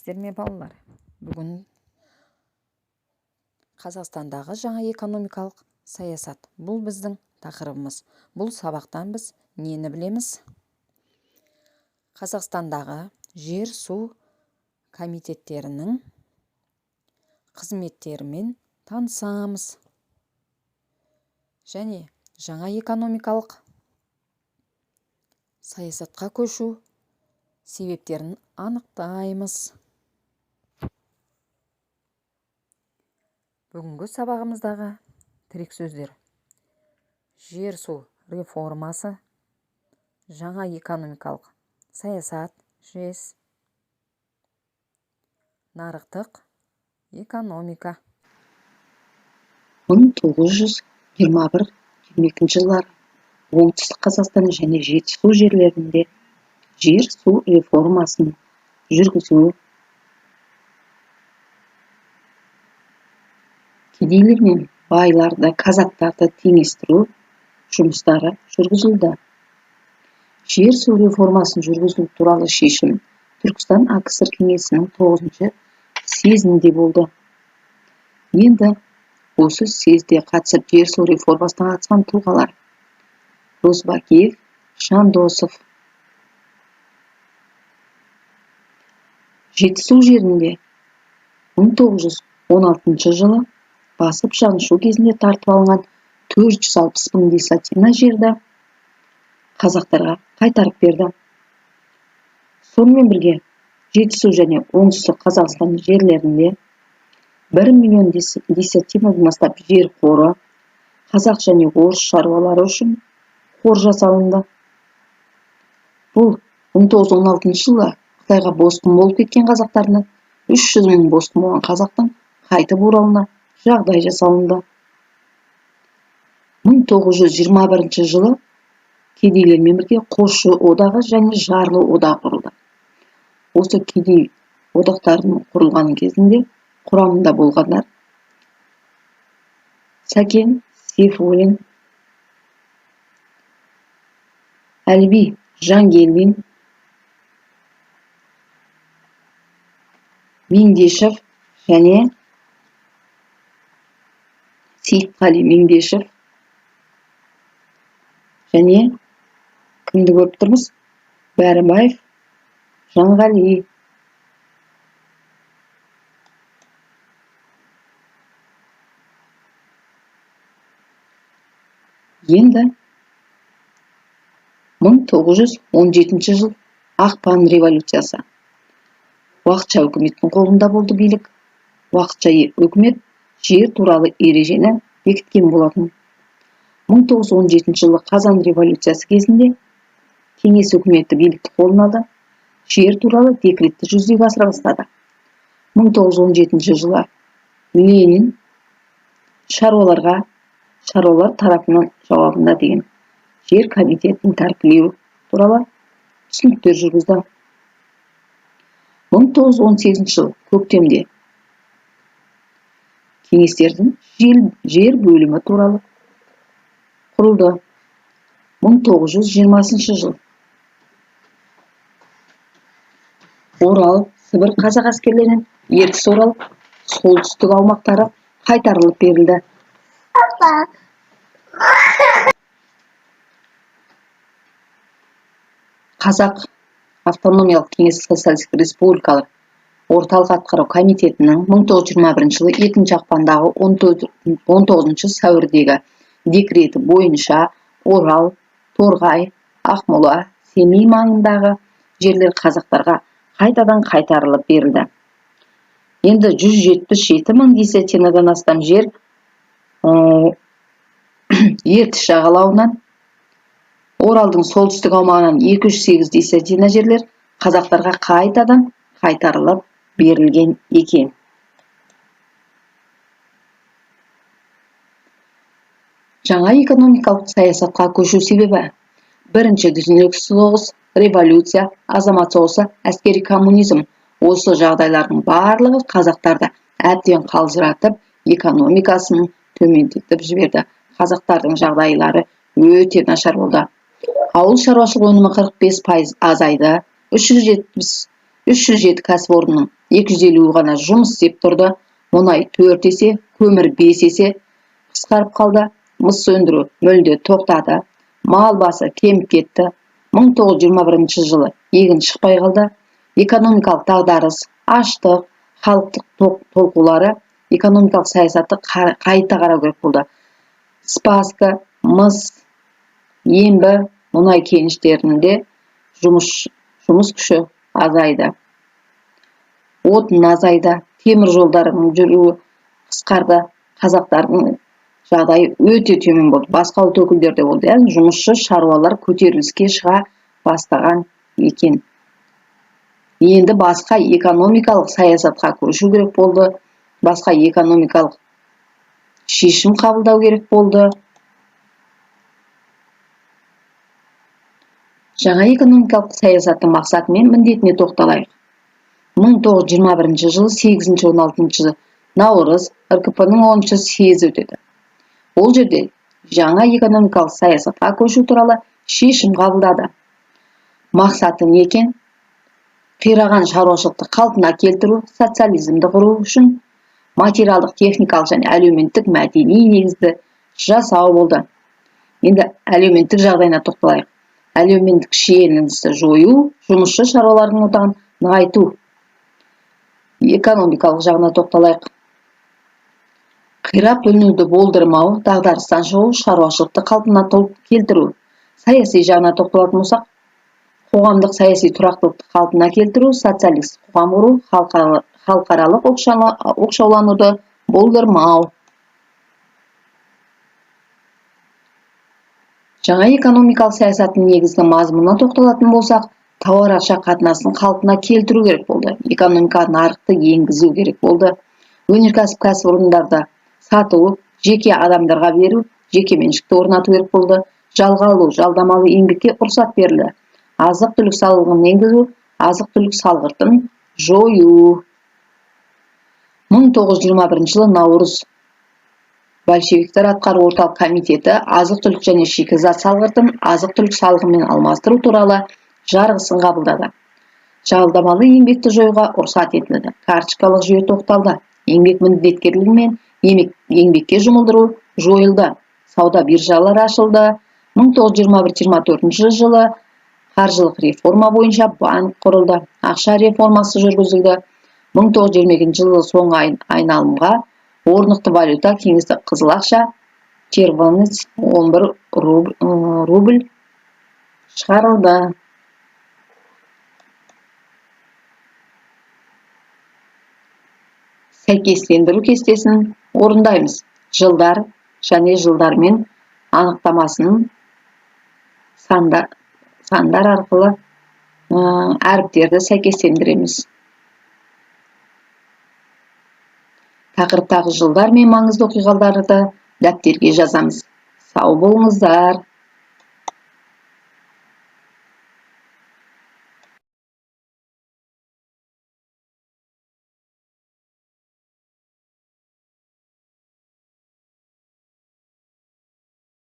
Сәлеметсіздер ме, балалар? Бүгін Қазақстандағы жаңа экономикалық саясат. Бұл біздің тақырыбымыз. Бұл сабақтан біз нені білеміз? Қазақстандағы жер-су комитеттерінің қызметтерімен танысамыз. Және жаңа экономикалық саясатқа көшу себептерін анықтаймыз. Бүгінгі сабағымыздағы тірек сөздер: жер-су реформасы, жаңа экономикалық саясат, ЖЭС, нарықтық экономика. 1921-22 жылдары Оңтүстік Қазақстан және Жетісу жерлерінде жер-су реформасын жүргізу, кедейлер мен байларды, казактарды теңестіру жұмыстары жүргізілді. Жер-су реформасын жүргізу туралы шешім Түркістан АКСР кеңесінің 9-шы съезінде болды. Енді осы съезде қатысып, жер-су реформасына қатысқан тұлғалар: Розыбакиев, Жандосов. Жетісу жерінде 1916 жылы басып-жаншу кезінде тартып алынған 460 мың десятина жерді қазақтарға қайтарып берді. Сонымен бірге Жетісу және Оңтүстік Қазақстан жерлерінде 1 миллион десятинадан астам жер қоры, қазақ және орыс шаруалары үшін қор жасалынды. Бұл 1916 жылы Қытайға босқын болып кеткен қазақтарының, 300 мың босқын болған қазақтың қайтып оралуына жағдай жасалынды. 1921 жылы кедейлермен бірге Қосшы одағы және Жарлы одағы құрылды. Осы кедей одақтарының құрылған кезінде құрамында болғандар: Сәкен Сейфуллин, Әліби Жангелдин, Меңдешев және Сейітқали Меңдешев және кімді көріп тұрмыз? Бәрібаев Жанғали. Енді 1917 жыл, Ақпан революциясы. Уақытша үкіметтің қолында болды билік. Уақытша үкімет жер туралы ережені бекіткен болатын. 1917 жылы Қазан революциясы кезінде Кеңес үкіметі билікті қолына алды, жер туралы декретті жүзеге асыра бастады. 1917 жылы Ленин шаруаларға, шаруалар тарапынан жауабында деген жер комитетін тәркілеу туралы түсініктер жүргізді. 1918 жыл көктемде кеңестердің жер бөлімі туралы құрылды. 1920 жыл Орал, Сібір қазақ әскерлерінен Ертіс, Орал, солтүстік аумақтары қайтарылып берілді. Қазақ автономиялық кеңес социалистік республикалар орталық атқару комитетінің 1921 жылы 2 ақпандағы 19 сәуірдегі декреті бойынша Орал, Торғай, Ақмола, Семей маңындағы жерлер қазақтарға қайтадан қайтарылып берілді. Енді 177 мың десятинадан астам жер Ертіс жағалауынан, Оралдың солтүстік аумағынан 208 десятина жерлер қазақтарға қайтадан қайтарылып берілген екен. Жаңа экономикалық саясатқа көшу себебі: Бірінші дүниежүзілік соғыс, революция, азамат соғысы, әскери коммунизм. Осы жағдайлардың барлығы қазақтарды әбден қалжыратып, экономикасын төмендетіп жіберді. Қазақтардың жағдайлары өте нашар болды. Ауыл шаруашылық өнімі 45% азайды. 307 кәсіпорынның 250 ғана жұмыс істеп тұрды. Мұнай 4 есе, көмір 5 есе қысқарып қалды. Мыс өндіру мүлде тоқтады. Мал басы кеміп кетті. 1921 жылы егін шықпай қалды. Экономикалық дағдарыс, аштық, халықтық толқулары экономикалық саясатты қайта қарау керек болды. Спаска, мыс, Ембі, мұнай кеніштерінде жұмыс күші азайды. Отын азайды, темір жолдарының жүруі қысқарды. Қазақтардың жағдайы өте төмен болды. Басқа ұлт өкілдері де болды. Жұмысшы шаруалар көтеріліске шыға бастаған екен. Енді басқа экономикалық саясатқа көшу керек болды. Басқа экономикалық шешім қабылдау керек болды. Жаңа экономикалық саясаттың мақсаты мен міндетіне тоқталайық. 1921 жылы 8-16 наурыз РКП-ның 10 съезі өтеді. Ол жерде жаңа экономикалық саясатқа көшу туралы шешім қабылдады. Мақсаты не екен? Қираған шаруашылықты қалпына келтіру, социализмді құру үшін материалдық, техникалық және әлеуметтік мәдени негізді жасау болды. Енді әлеуметтік жағдайына тоқталайық. Әлеуметтік шиеленісті жою, жұмысшы шаруалардың одағын нығайту. Экономикалық жағына тоқталайық. Қирап бөлінуді болдырмау, дағдарыстан шығу, шаруашылықты қалпына келтіру. Саяси жағына тоқталатын болсақ, қоғамдық саяси тұрақтылықты қалпына келтіру, социалистік қоғам құру, халықаралық оқшаулануды болдырмау. Жаңа экономикалық саясаттың негізгі мазмұнына тоқталатын болсақ, тауар ақша қатынасын қалпына келтіру керек болды. Экономикаға нарықты енгізу керек болды. Өнеркәсіп кәсіпорындарды сату, жеке адамдарға беру, жеке меншікті орнату керек болды. Жалға алу, жалдамалы еңбекке рұқсат берілді. Азық-түлік салығын енгізу, азық-түлік салғыртын жою. 1921 жылы наурыз большевиктер атқару орталық комитеті азық-түлік және шикізат салғыртын азық-түлік салығымен алмастыру туралы жарғысын қабылдады. Жалдамалы еңбекті жоюға рұқсат етілді. Карточкалық жүйе тоқталды. Еңбек міндеткерлігі мен еңбекке жұмылдыру жойылды. Сауда биржалары ашылды. 1921-24 жылы қаржылық реформа бойынша банк құрылды. Ақша реформасы жүргізілді. 1922 жылы соңғы айналымға орнықты валюта кеңестік қызыл ақша червонец 11 рубль шығарылды. Сәйкестендіру кестесін орындаймыз. Жылдар және жылдармен анықтамасын сандар арқылы әріптерді сәйкестендіреміз. Тақырыптағы жылдар мен маңызды оқиғаларды дәптерге жазамыз. Сау болыңыздар.